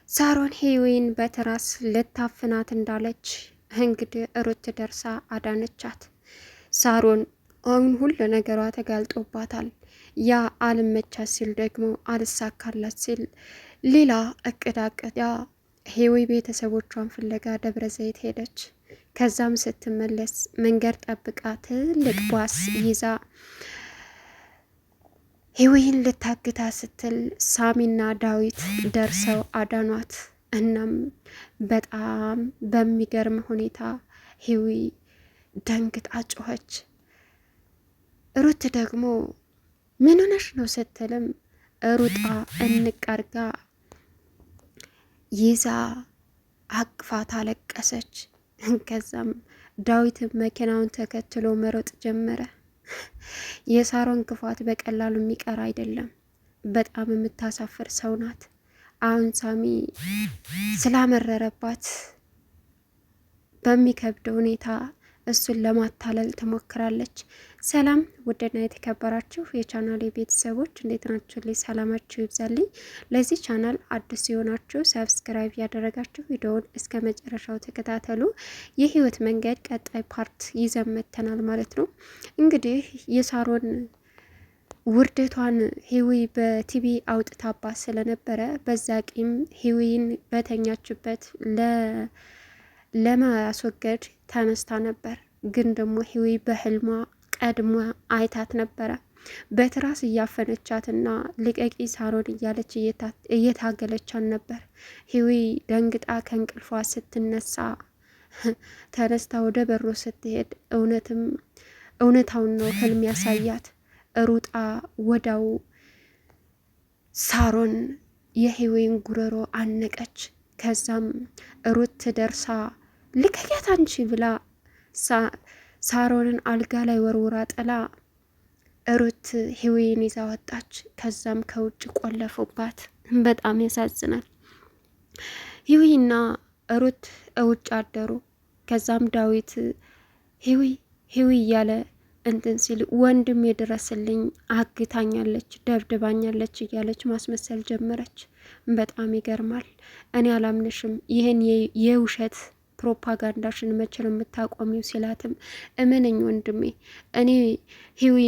ሳሮን ሄዌን በትራስ ልታፍናት እንዳለች እንግዲህ ሩት ደርሳ አዳነቻት። ሳሮን አሁን ሁሉ ነገሯ ተጋልጦባታል። ያ አልመቻት ሲል ደግሞ አልሳካላት ሲል ሌላ እቅድ አቅዳ ሄዊ ቤተሰቦቿን ፍለጋ ደብረ ዘይት ሄደች። ከዛም ስትመለስ መንገድ ጠብቃ ትልቅ ባስ ይዛ ሂዊን ልታግታ ስትል ሳሚና ዳዊት ደርሰው አዳኗት። እናም በጣም በሚገርም ሁኔታ ሂዊ ደንግጣ ጮኸች። ሩት ደግሞ ምን ሆነሽ ነው ስትልም ሩጣ እንቃርጋ ይዛ አቅፋት አለቀሰች። ከዛም ዳዊት መኪናውን ተከትሎ መሮጥ ጀመረ። የሳሮን ክፋት በቀላሉ የሚቀር አይደለም። በጣም የምታሳፍር ሰው ናት። አሁን ሳሚ ስላመረረባት በሚከብድ ሁኔታ እሱን ለማታለል ትሞክራለች። ሰላም ውድና የተከበራችሁ የቻናል ቤተሰቦች እንዴት ናችሁ? ላይ ሰላማችሁ ይብዛልኝ። ለዚህ ቻናል አዲስ የሆናችሁ subscribe ያደረጋችሁ ቪዲዮውን እስከ መጨረሻው ተከታተሉ። የህይወት መንገድ ቀጣይ part ይዘን መጥተናል ማለት ነው። እንግዲህ የሳሮን ውርደቷን ሂዊ በቲቪ አውጥታባት ስለነበረ በዛ ቂም ሂዊን በተኛችበት ለማስወገድ ተነስታ ነበር። ግን ደግሞ ሂዊ በህልሟ ቀድሞ አይታት ነበረ። በትራስ እያፈነቻትና ልቀቂ ሳሮን እያለች እየታገለቻን ነበር። ሂዊ ደንግጣ ከእንቅልፏ ስትነሳ ተነስታ ወደ በሮ ስትሄድ እውነትም እውነታውን ነው ህልም ያሳያት። ሩጣ ወዳው ሳሮን የሂዊን ጉረሮ አነቀች። ከዛም ሩት ደርሳ ልቀቂያት አንቺ ብላ ሳሮንን አልጋ ላይ ወርውራ ጥላ ሩት ህዌን ይዛ ወጣች። ከዛም ከውጭ ቆለፉባት። በጣም ያሳዝናል። ህዊና ሩት እውጭ አደሩ። ከዛም ዳዊት ህዊ ህዊ እያለ እንትን ሲል ወንድም የድረስልኝ አግታኛለች፣ ደብድባኛለች እያለች ማስመሰል ጀመረች። በጣም ይገርማል። እኔ አላምንሽም ይህን የውሸት ፕሮፓጋንዳሽን መቼ ነው የምታቆሚው? ሲላትም እመነኝ ወንድሜ እኔ ሂዊ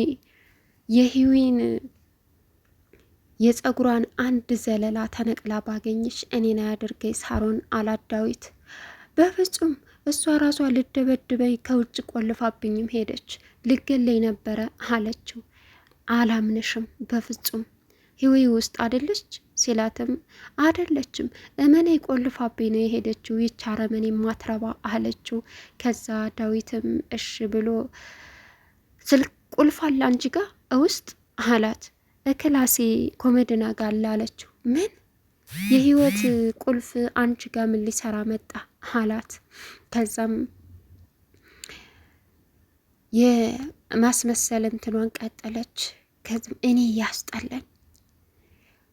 የሂዊን የጸጉሯን አንድ ዘለላ ተነቅላ ባገኘሽ እኔን አያድርገኝ ሳሮን አላት ዳዊት። በፍጹም እሷ ራሷ ልደበድበኝ ከውጭ ቆልፋብኝም ሄደች ልገለኝ ነበረ አለችው። አላምንሽም በፍጹም ህዊ ውስጥ አደለች ሲላትም አደለችም እመኔ ቆልፋብኝ ነው የሄደችው ይች አረመኔ ማትረባ አለችው። ከዛ ዳዊትም እሽ ብሎ ስልክ ቁልፍ አለ አንቺ ጋ ውስጥ አላት። እክላሴ ኮመድና ጋር አለችው። ምን የህይወት ቁልፍ አንቺ ጋ ምን ሊሰራ መጣ አላት። ከዛም የማስመሰል እንትኗን ቀጠለች። ከዚም እኔ ያስጠላኝ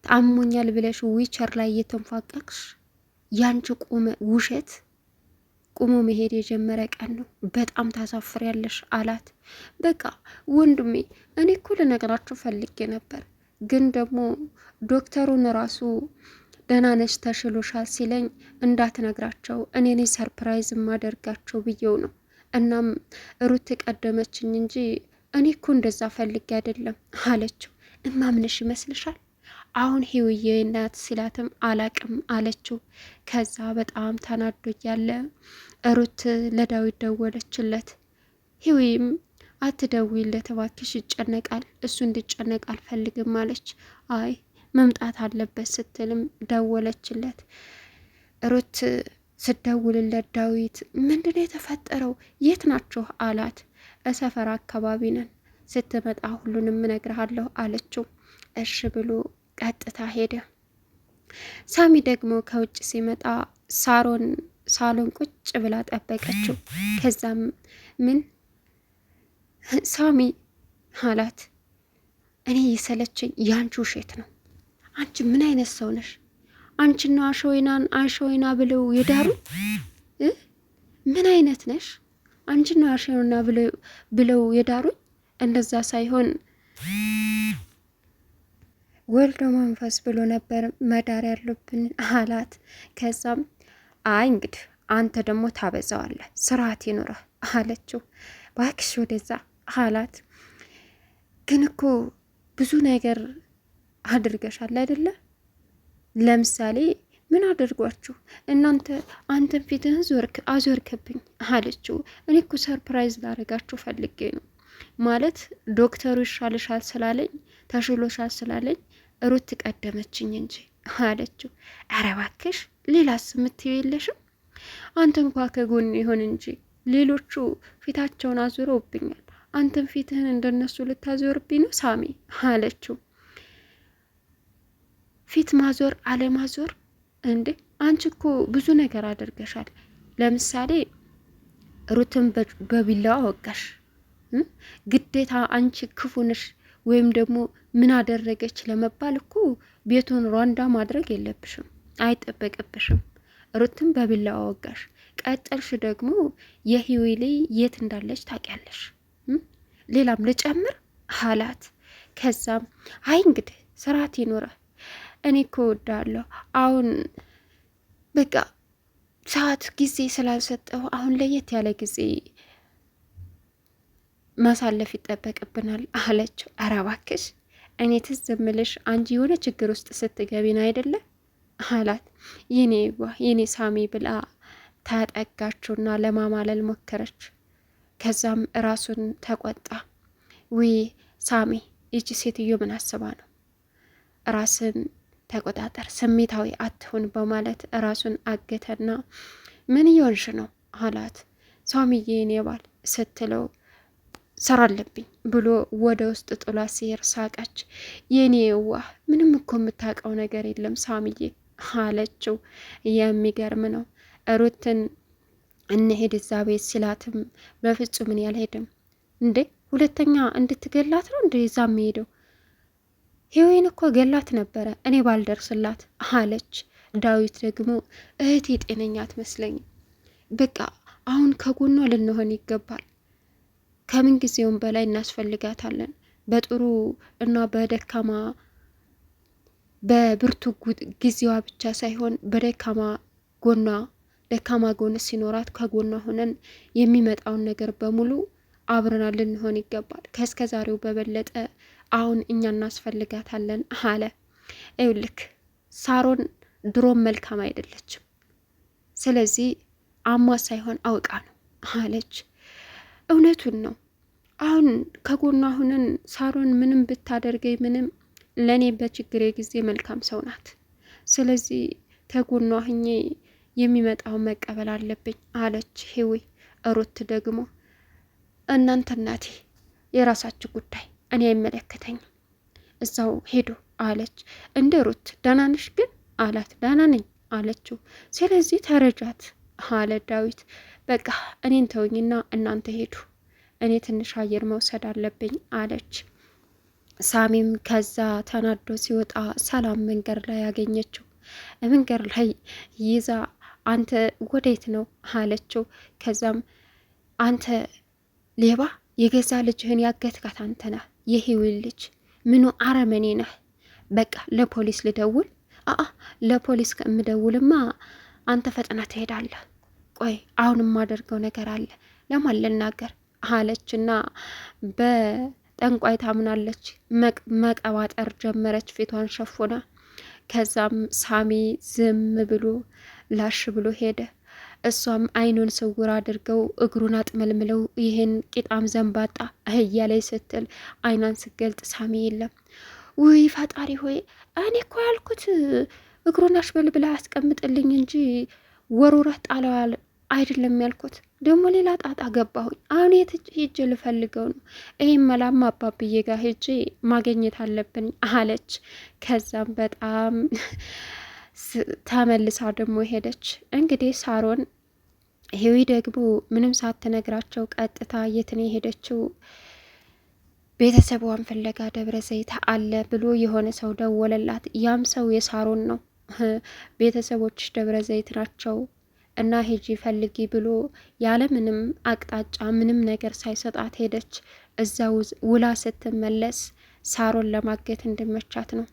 አሞኛል ብለሽ ዊቸር ላይ እየተንፏቀቅሽ ያንቺ ቁመ ውሸት ቁሞ መሄድ የጀመረ ቀን ነው። በጣም ታሳፍሪያለሽ አላት። በቃ ወንድሜ እኔ እኮ ልነግራችሁ ፈልጌ ነበር፣ ግን ደግሞ ዶክተሩን ራሱ ደህና ነሽ ተሽሎሻል ሲለኝ እንዳትነግራቸው እኔ ነኝ surprise ማደርጋቸው ብዬው ነው። እናም ሩት ቀደመችኝ እንጂ እኔ እኮ እንደዛ ፈልጌ አይደለም አለችው። እማምንሽ ይመስልሻል? አሁን ህይውዬ ናት ሲላትም አላቅም አለችው። ከዛ በጣም ተናዶ እያለ ሩት ለዳዊት ደወለችለት። ህይወይም አትደውይለት እባክሽ ይጨነቃል፣ እሱ እንዲጨነቅ አልፈልግም አለች። አይ መምጣት አለበት ስትልም ደወለችለት። ሩት ስደውልለት ዳዊት ምንድነው የተፈጠረው? የት ናችሁ አላት። እሰፈር አካባቢ ነን፣ ስትመጣ ሁሉንም እነግርሃለሁ አለችው። እሽ ብሎ ቀጥታ ሄደ። ሳሚ ደግሞ ከውጭ ሲመጣ ሳሮን ሳሎን ቁጭ ብላ ጠበቀችው። ከዛም ምን ሳሚ አላት። እኔ የሰለቸኝ ያንቺ ውሸት ነው። አንቺ ምን አይነት ሰው ነሽ? አንቺና አሸወይናን አሸወይና ብለው የዳሩ ምን አይነት ነሽ? አንቺና አሸወይና ብለው የዳሩኝ እንደዛ ሳይሆን ወልዶ መንፈስ ብሎ ነበር መዳር ያሉብን አላት። ከዛም አይ እንግዲህ አንተ ደግሞ ታበዛዋለህ፣ ስርዓት ይኑረህ አለችው። ባክሽ ወደዛ አላት። ግን እኮ ብዙ ነገር አድርገሻል አይደለ? ለምሳሌ ምን አድርጓችሁ እናንተ? አንተን ፊትህን ዞርክ አዞርክብኝ አለችው። እኔ እኮ surprise ላደርጋችሁ ፈልጌ ነው ማለት ዶክተሩ ይሻልሻል ስላለኝ ተሽሎሻል ስላለኝ ሩት ቀደመችኝ እንጂ አለችው። ኧረ እባክሽ ሌላስ የምትይው የለሽም? አንተ እንኳ ከጎን ይሆን እንጂ ሌሎቹ ፊታቸውን አዙረውብኛል። አንተን ፊትህን እንደነሱ ልታዞርብኝ ነው ሳሚ አለችው። ፊት ማዞር አለማዞር እንዴ አንቺ እኮ ብዙ ነገር አድርገሻል። ለምሳሌ ሩትን በቢላዋ ወጋሽ። ግዴታ አንቺ ክፉ ነሽ ወይም ደግሞ ምን አደረገች ለመባል እኮ ቤቱን ሯንዳ ማድረግ የለብሽም አይጠበቅብሽም። ሩትን በቢላዋ ወጋሽ። ቀጠልሽ ደግሞ የህይዌ ላይ የት እንዳለች ታውቂያለሽ። ሌላም ልጨምር አላት። ከዛም አይ እንግዲህ ስርዓት ይኖረ እኔ እኮ እወዳለሁ። አሁን በቃ ሰዓት ጊዜ ስላልሰጠው አሁን ለየት ያለ ጊዜ ማሳለፍ ይጠበቅብናል አለችው። ኧረ እባክሽ እኔ ትዝ እምልሽ አንቺ የሆነ ችግር ውስጥ ስትገቢ ነው አይደለ አላት። የኔ ዋ የኔ ሳሚ ብላ ታጠጋችውና ለማማለል ሞከረች። ከዛም ራሱን ተቆጣ። ውይ ሳሚ ይቺ ሴትዮ ምን አስባ ነው? ራስን ተቆጣጠር፣ ስሜታዊ አትሁን በማለት ራሱን አገተና ምን እየሆንሽ ነው አላት። ሳሚዬ የኔ ባል ስትለው ስራ አለብኝ ብሎ ወደ ውስጥ ጥሏት ሲሄድ ሳቀች። የኔ የዋህ ምንም እኮ የምታውቀው ነገር የለም ሳሚዬ አለችው። የሚገርም ነው። ሩትን እንሄድ እዛ ቤት ሲላትም በፍጹም እኔ አልሄድም። እንዴ ሁለተኛ እንድትገላት ነው እንደ እዛ የሚሄደው? ህይወይን እኮ ገላት ነበረ እኔ ባልደርስላት አለች። ዳዊት ደግሞ እህቴ ጤነኛ አትመስለኝም፣ በቃ አሁን ከጎኗ ልንሆን ይገባል ከምን ጊዜውም በላይ እናስፈልጋታለን። በጥሩ እና በደካማ በብርቱ ጊዜዋ ብቻ ሳይሆን በደካማ ጎኗ ደካማ ጎን ሲኖራት ከጎኗ ሆነን የሚመጣውን ነገር በሙሉ አብረና ልንሆን ይገባል። ከእስከ ዛሬው በበለጠ አሁን እኛ እናስፈልጋታለን አለ። ይኸውልህ ሳሮን ድሮም መልካም አይደለችም። ስለዚህ አሟ ሳይሆን አውቃ ነው አለች። እውነቱን ነው። አሁን ከጎኗ አሁንን ሳሮን ምንም ብታደርገኝ ምንም ለእኔ በችግሬ ጊዜ መልካም ሰው ናት። ስለዚህ ተጎኗ ሁኜ የሚመጣውን መቀበል አለብኝ አለች ሄዊ። ሩት ደግሞ እናንተ እናቴ የራሳችሁ ጉዳይ እኔ አይመለከተኝም፣ እዛው ሄዱ አለች። እንደ ሩት ደህና ነሽ ግን አላት። ደህና ነኝ አለችው። ስለዚህ ተረጃት አለ ዳዊት። በቃ እኔን ተውኝና እናንተ ሄዱ፣ እኔ ትንሽ አየር መውሰድ አለብኝ አለች። ሳሚም ከዛ ተናዶ ሲወጣ ሰላም መንገድ ላይ ያገኘችው። መንገድ ላይ ይዛ አንተ ወዴት ነው አለችው። ከዛም አንተ ሌባ የገዛ ልጅህን ያገትካት አንተ ነህ፣ የህይወት ልጅ ምኑ አረመኔ ነህ። በቃ ለፖሊስ ልደውል። አአ ለፖሊስ ከምደውልማ አንተ ፈጥና ትሄዳለህ። ቆይ አሁን የማደርገው ነገር አለ፣ ለማን ልናገር አለችና በጠንቋይ ታምናለች። መቀባጠር ጀመረች ፊቷን ሸፉና። ከዛም ሳሚ ዝም ብሎ ላሽ ብሎ ሄደ። እሷም አይኑን ስውር አድርገው እግሩን አጥመልምለው ይህን ቂጣም ዘንባጣ እያለች ስትል አይኗን ስገልጥ ሳሚ የለም። ውይ ፈጣሪ ሆይ እኔ እኮ ያልኩት እግሩን አሽበልብላ አስቀምጥልኝ እንጂ ወርውረህ ጣለዋል አይደለም ያልኩት። ደግሞ ሌላ ጣጣ ገባሁኝ። አሁን የት ሄጄ ልፈልገው ነው? ይህም መላም አባብዬ ጋር ሄጄ ማግኘት አለብን አለች። ከዛም በጣም ተመልሳ ደግሞ ሄደች። እንግዲህ ሳሮን ሄዊ ደግሞ ምንም ሳትነግራቸው ቀጥታ የት ነው የሄደችው? ቤተሰቧን ፍለጋ ደብረ ዘይት አለ ብሎ የሆነ ሰው ደወለላት። ያም ሰው የሳሮን ነው። ቤተሰቦች ደብረ ዘይት ናቸው እና ሄጂ ፈልጊ ብሎ ያለ ምንም አቅጣጫ ምንም ነገር ሳይሰጣት ሄደች። እዛ ውላ ስትመለስ ሳሮን ለማገት እንድመቻት ነው።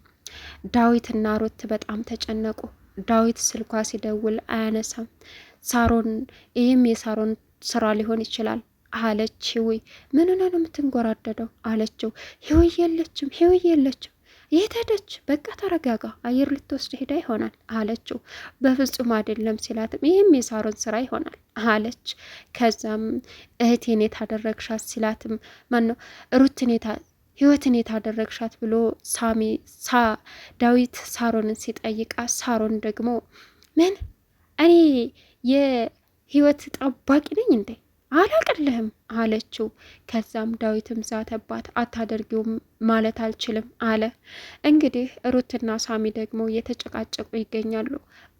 ዳዊትና ሩት በጣም ተጨነቁ። ዳዊት ስልኳ ሲደውል አያነሳም። ሳሮን ይህም የሳሮን ስራ ሊሆን ይችላል አለች። ህዊ ምን ሆነ ነው የምትንጎራደደው? አለችው። ህዊ የለችም፣ ህዊ የለችም። የት ሄደች? በቃ ተረጋጋ፣ አየር ልትወስድ ሄዳ ይሆናል አለችው። በፍጹም አይደለም ሲላትም ይህም የሳሮን ስራ ይሆናል አለች። ከዛም እህቴን የታደረግሻት ሲላትም ማነው ሩትን ህይወትን የታደረግሻት ብሎ ሳሚ ዳዊት ሳሮንን ሲጠይቃት ሳሮን ደግሞ ምን እኔ የህይወት ጠባቂ ነኝ እንዴ አላቅልህም አለችው። ከዛም ዳዊትም ዛተባት። አታደርጊውም ማለት አልችልም አለ። እንግዲህ ሩትና ሳሚ ደግሞ እየተጨቃጨቁ ይገኛሉ።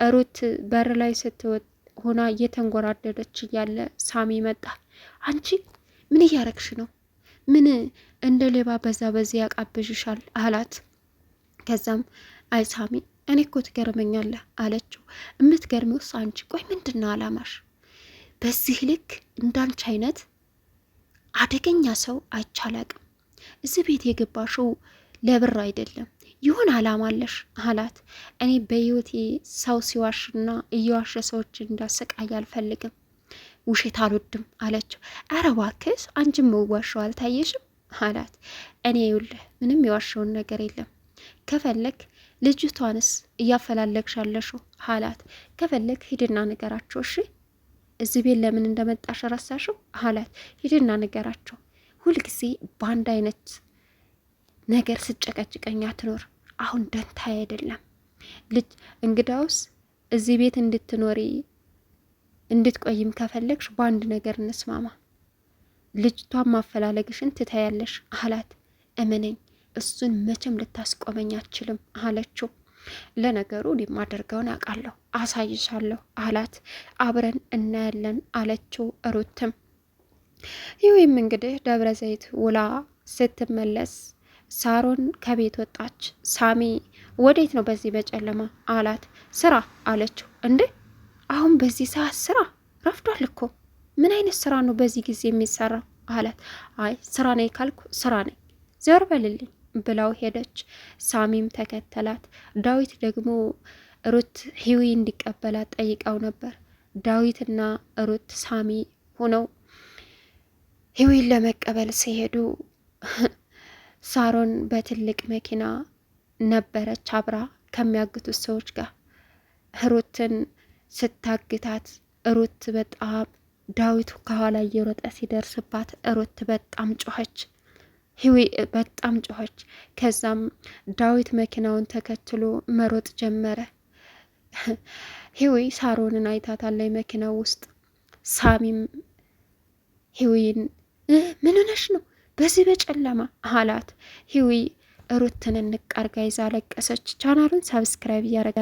ሩት በር ላይ ስትወጥ ሆና እየተንጎራደደች እያለ ሳሚ መጣ። አንቺ ምን እያረግሽ ነው? ምን እንደ ሌባ በዛ በዚህ ያቃብዥሻል አላት። ከዛም አይ ሳሚ እኔ እኮ ትገርመኛለህ አለችው። የምትገርሚውስ አንቺ። ቆይ ምንድን ነው አላማሽ? በዚህ ልክ እንዳንቺ አይነት አደገኛ ሰው አይቻላቅም። እዚህ ቤት የገባሽው ለብር አይደለም፣ ይሁን አላማ አለሽ አላት። እኔ በህይወቴ ሰው ሲዋሽና እየዋሸ ሰዎች እንዳሰቃይ አልፈልግም፣ ውሸት አልወድም አለችው። ኧረ እባክሽ አንቺም መዋሸው አልታየሽም አላት። እኔ ይኸውልህ ምንም የዋሸውን ነገር የለም ከፈለግ ልጅቷንስ እያፈላለግሻለሽው አላት። ከፈለግ ሂድና ነገራቸው እሺ እዚህ ቤት ለምን እንደመጣሽ ረሳሽው አላት። ሂድና ንገራቸው። ሁልጊዜ በአንድ አይነት ነገር ስጨቀጭቀኝ አትኖር። አሁን ደንታ አይደለም ልጅ። እንግዳውስ እዚህ ቤት እንድትኖሪ እንድትቆይም ከፈለግሽ በአንድ ነገር እንስማማ፣ ልጅቷን ማፈላለግሽን ትታያለሽ አላት። እመነኝ፣ እሱን መቼም ልታስቆመኝ አትችልም አለችው። ለነገሩ የማደርገውን አውቃለሁ አሳይሻለሁ አላት። አብረን እናያለን አለችው ሩትም። ይህም እንግዲህ ደብረ ዘይት ውላ ስትመለስ ሳሮን ከቤት ወጣች። ሳሚ ወዴት ነው በዚህ በጨለማ አላት። ስራ አለችው። እንዴ አሁን በዚህ ሰዓት ስራ ረፍዷል እኮ ምን አይነት ስራ ነው በዚህ ጊዜ የሚሰራው አላት። አይ ስራ ነኝ ካልኩ ስራ ነኝ፣ ዘወር በልልኝ ብላው ሄደች። ሳሚም ተከተላት። ዳዊት ደግሞ ሩት ሂዊ እንዲቀበላት ጠይቀው ነበር። ዳዊትና ሩት ሳሚ ሆነው ሂዊን ለመቀበል ሲሄዱ ሳሮን በትልቅ መኪና ነበረች አብራ ከሚያግቱት ሰዎች ጋር ሩትን ስታግታት ሩት በጣም ዳዊቱ ከኋላ እየሮጠ ሲደርስባት ሩት በጣም ጮኸች። ህዊ በጣም ጮኸች። ከዛም ዳዊት መኪናውን ተከትሎ መሮጥ ጀመረ። ህዊ ሳሮንን አይታታለች መኪናው ውስጥ። ሳሚም ህዊን ምን ሆነሽ ነው በዚህ በጨለማ አላት። ህዊ ሩትን እንቅ አርጋ ይዛ ለቀሰች። ቻናሉን subscribe እያረገ